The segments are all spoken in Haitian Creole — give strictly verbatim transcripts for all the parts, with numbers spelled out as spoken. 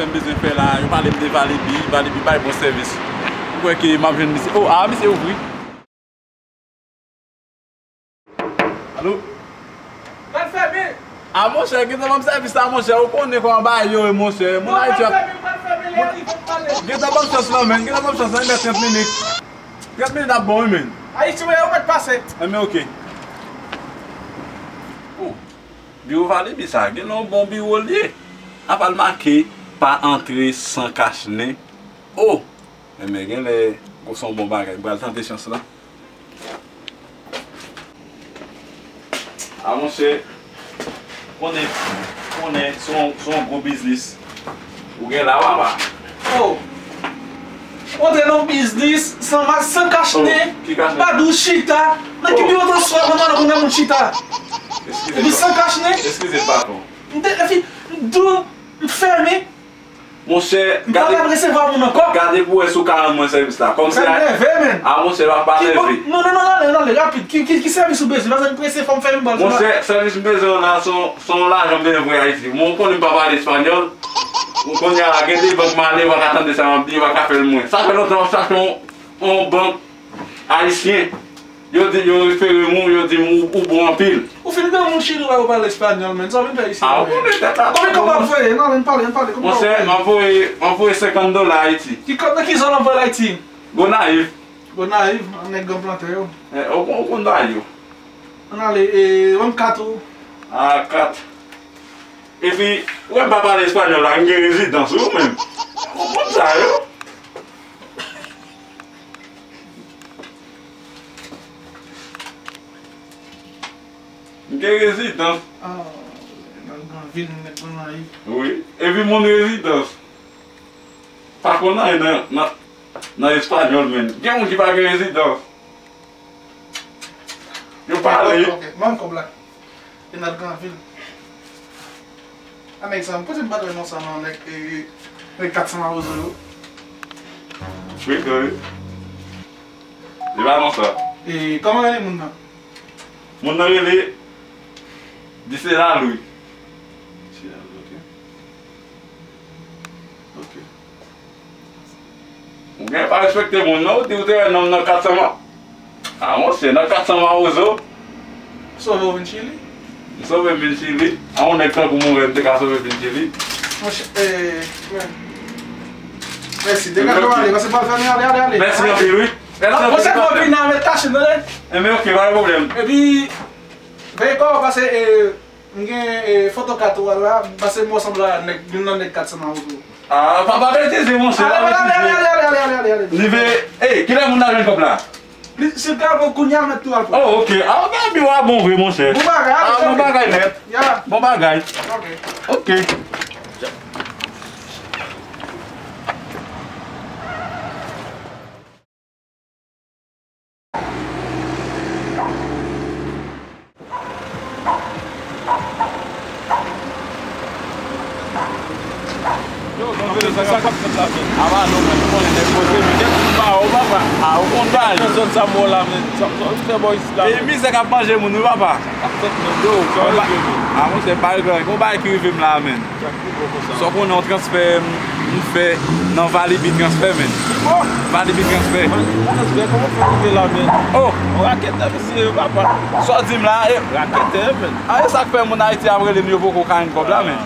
M bezwen fè la, yo pale m de Valibi, Valibi bay bon sèvis. Ou kwè ke m ap jwenn misye? Oh, ah, misye ouvri. Alo? Pral fèmen. Ah, monchè, gentan ban m sèvis la, monchè. Ou konnen kòman bagay yo ye, monchè. Moun Ayiti ap. Pral fèmen, pral fèmen, lè rive m pale. Gentan ban m chans lan, menn. Gentan ban m chans lan, gen trant minit. Trant minit ap bon, wi, menn. Ayiti, wi, ou mèt pase. Enben, oke. Oh, biwo Valibi sa, gen yon bon biwo l ye. Apa l make pa antre san kach nen. Oh! Enben, genlè, se yon bon bagay. M pral tante chans lan. Ah, monchè, konnen, konnen, se yon, se yon gwo biznis ou gen la, papa. Oh! Ou antre nan yon biznis san ma-, san kach nen. Oh, ki kach nen? M pa di w chita. Nan ki biwo transfè, mwen, mwen, mwen, moun chita. Eskize, epi san kach nen. Eskize, patwon. M te, epi, m di w, m fèmen. Monchè, m pa gade, kab resevwa moun ankò. Gade pou wè si w ka rann mwen sèvis la. Kòmsi a, nève, menn. Ah, monchè, pa, pa nève. Non, non, non, ale, ale, rapid. Ki, ki, ki sèvis ou bezwen? Paske m prese, fò m fè yon bal. Monchè, sèvis m bezwen an la, se yon, se yon lajan m bezwen voye Ayiti. Mwen, ou konnen m pa pale espanyòl. Ou konnen a, gen de bank m ale, yo pa ka tande sa m ap di, yo pa ka fè l mwen. Sa fè lontan m ap chache yon, yon bank ayisyen. Yo di, yo refere m ou, yo di m ou, ou bon anpil. Ou fin gen moun Chili la, ou pale espanyòl, menn. Sa w vin fè isi la, menn? Ah, ou konnen tèt la. Konbyen kòb w ap voye? Non, ann pale, ann pale. Monchè, m ap voye, m ap voye senkant dola Ayiti. Ki kòb, nan ki zòn w ap voye l Ayiti? Gonayiv. Gonayiv, an nèg gran plantè yo. Eh, ou konn, ou konn bagay yo. Ann ale, e, ban m kat ou. Ah, kat. Epi, ou wè m pa pale espanyòl la, m gen rezidans, wi, ou menm. Ou konn sa yo. M gen rezidans. Ah, nan gran vil, m met nan layi. Wi. Epi moun rezidans. Pa konn anyen nan, nan, nan espanyòl, menn. Gen moun ki pa gen rezidans. Yo pale. Ok, ok. Ban m kòb la. E n al gran vil. A nèg sa, m pote m pa dwe non sa non, nèg, e, nèg kat san mawozo yo. Wi, wi. Li pa non sa. E, kòman rele moun nan? Moun nan rele Diselalou. Diselalou, ok. Ok. Ou gen pa respekte moun, non? Ou di ou te wè nonm nan kat san ma-, ah, monchè, nan kat san mawozo. Sove w vin Chili? M sove m vin Chili. A yon nèg tankou mwen, m te ka sove vin Chili. Monchè, eh, men. Mèsi. Degaje w ale, paske m pral fèmen, ale, ale, ale. Mèsi anpil, wi. Mèsi anpil. Monchè, m vin nan met kache, tande? Enben, ok, pa gen pwoblèm. Epi, veye kò w, paske, eh, M gen, e, foto kat ou a la, m panse m wè w sanble a nèg, youn nan nèg kat san mawozo. Ah, pa, pa betize, monchè, pa betize. Ale, ale, ale, ale. Li ve, ey, kilè moun nan jwenn kòb la? Li, si l ka pran kounye a, l mèt tou al pran. Oh, ok. Ah, ok, biwo a bon vre, monchè. Bon bagay, ale, ah, bon bagay nèt. Ya. Bon bagay. Ok. Ok. Yo, sa k ap fèt la, men? Apa, non, men, nou konnen nèg poze, men kèk moun pa wè w, papa. A, ou konn bagay. Nan zòn sa m wè w la, men, sa, sa w fè bò isit la, men? E mizè k ap manje moun, wi, papa. Sa k ap fèt, men? Yo, sa w rive, men? A, monchè, pa rive, gon bagay ki rive m la, men. Sa w konnen yon transfè m, m fè nan Valibi Transfè, menn. Ki bò? Valibi Transfè. Valibi Transfè, kòman w fè rive la, menn? Oh! Yon raketè, mesye, papa. Sa w di m la, e? Raketè, menn. A, e sa k fè moun Ayiti ap rele m, yo poko ka jwenn kòb la, menn.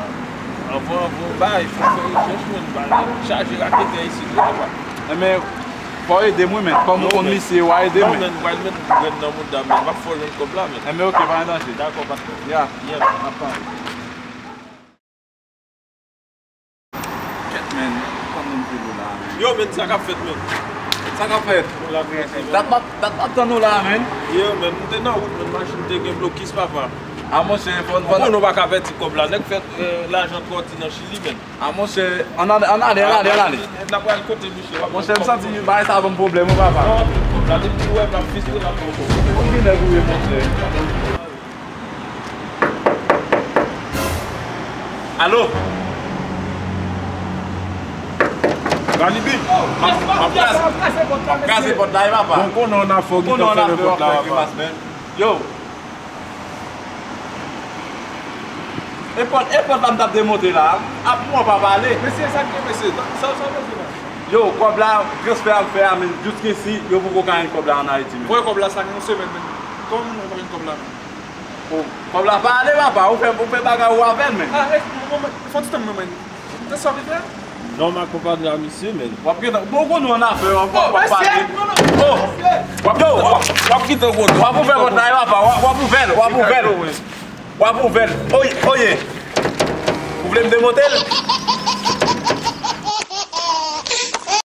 Ah, anvan, anvan w bay, fò w fè rechèch, menn. Bagay chaje raketè isit, wi, papa. Enben, fò w ede m, wi, menn. Kòm ou konn misye, w a ede m, menn. Non, menn, w al met grenn nan mouda, menn. M ap fè w jwenn kòb la, menn. Enben, ok, pa gen danje. Dakò, patnè. Ya. Yeah, n ap pale. Kèt, menn, kòman m fè la, menn? Yo, menn, sa k ap fèt, menn? Sa k ap fèt? Moun la trè trè. Dat m ap, dat m ap tann ou la, menn. Yo, menn, m te nan wout, menn, machin te gen blokis, papa. A, monchè, fò n, fò n. Ou konnen w pa ka pèdi kòb la. Nèg fè, eh, lajan twò di nan Chili, menn. A, monchè, ann ale, ann ale, ann ale, ann ale. N ap pral kote misye, w ap. Monchè, m santi bagay sa ban m pwoblèm, wi, papa. Non, kòb la, depi w wè m ap fiske, l ap pran kòb. Ou ki nèg ou ye, monchè? Alo? Valibi? M ap, m ap kraze, m ap kraze pòt la, wi, papa. Bon, konnen w ap fè, w gentan fèmen pòt la, papa. Yo. E pòt, e pòt la m t ap demonte la. Ap mwen pa pale. Mesye, sa k gen, mesye? Sa, sa w bezwen la? Yo, kòb la, transfè a m fè a, men jiskisi yo poko ka jwenn kòb la ann Ayiti, men. Voye kòb la, sa gen yon semèn, men. Kòman moun nan pa jwenn kòb la, men? Oh, kòb la pa ale, papa. Ou fè, ou fè bagay ou avè l, men. Ah, e, mwen, mwen, fò ti tann mwen, men. Se sa w vin fè? Non, m akonpanye a misye, men. W ap gentan. Bon, w konnen w annafè, w ap, w ap pale. Oh, mesye, non, non, mesye. W ap, yo, w ap, w ap kite w konnen. W ap ouvè pòt la, papa. W ap, w ap ouvè l, w ap ouvè l. W ap ouvè l. Oye, oye. Ou vle m demonte l?